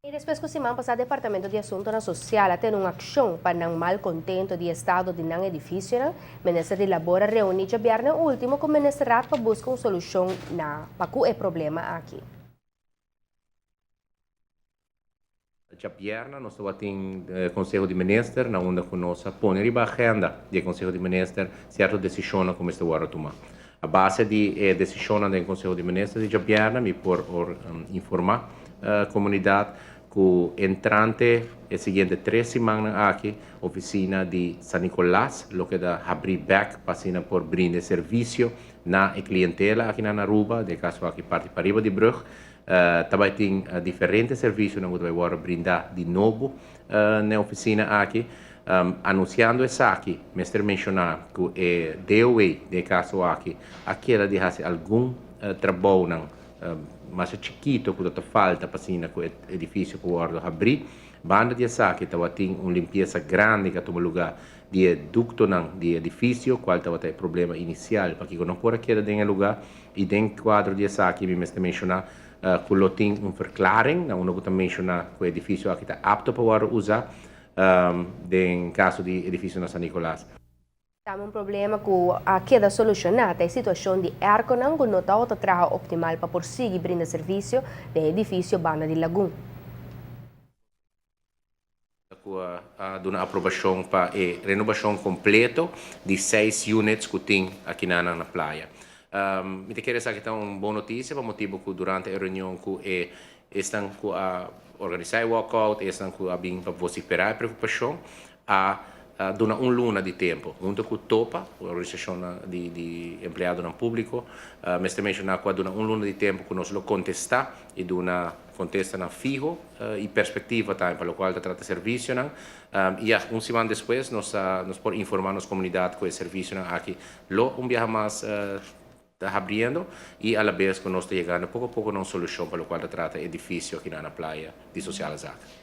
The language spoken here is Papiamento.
Y despues cu siman pasa Departamento di Asuntonan Social a tene un accion pa nan malcontento di estado di nan edificionan, Minister di Labor a reuni diabierna ultimo cu Ministerraad pa busca un solucion na pa cu e problema aki. Djabierna nos tabatin Conseho di Minister na unda cu nos a pone riba agenda di e Conseho di Minister cierto decisionnan cu mester wordo tuma. A base di e decisionnan den Conseho di Minister di djabierna mi por informa comunidad cu entrante e siguiente tres simannan aki oficina di San Nicolas lo keda habri bek pa asina por brinda e servicio na e clientela aki na Aruba, den e caso aki parti pariba di brug. Ta bai tin diferente servicionan cu ta bai wordo brinda di nobo na e oficina aki. Anunciando esaki mester menciona cu e DOW den e caso aki a keda di haci algun trabounan masha chikito cu ta falta pa asina cu e edificio por wordo habri. Banda di esaki tabatin un limpiesa grandi cu a tuma luga di e ductonan di e edificio, cual tabata e problema inicial pakico no por a keda den e luga y den cuadro di esaki mi mester menciona cu lo tin un verklaring na unda cu ta menciona cu e edificio aki ta apto pa wordo usa den caso di edificio na San Nicolas. Tambe un problema cu a keda soluciona ta e situacion di airconan cu no tabata traha optimal pa por sigui brinda servicio den e edificio banda di Lagun. Cu a duna aprobacion pa e renobacion completo di seis units cu tin akinanan na Playa. Mi ta kere esaki ta un bon noticia pa motibo cu durante e reunion cu e esnan cu a organisa e walkout, esnan cu a bin pa vocifera e preocupacion, a duna un luna di tempo. Hunto cu topa, organisacionnan di empleadonan publico, mester menciona cu a duna un luna di tempo cu nos lo contesta y duna contestanan fiho y perspectiva tambe pa locual ta trata servicionan. Y ya, un siman despues nos nos por informa nos comunidad cu e servicionan aki lo un biaha mas ta habriendo y alabes cu nos ta yegando poco a poco na un solucion pa locual ta trata edificio aki na Playa di Sociale Zaken.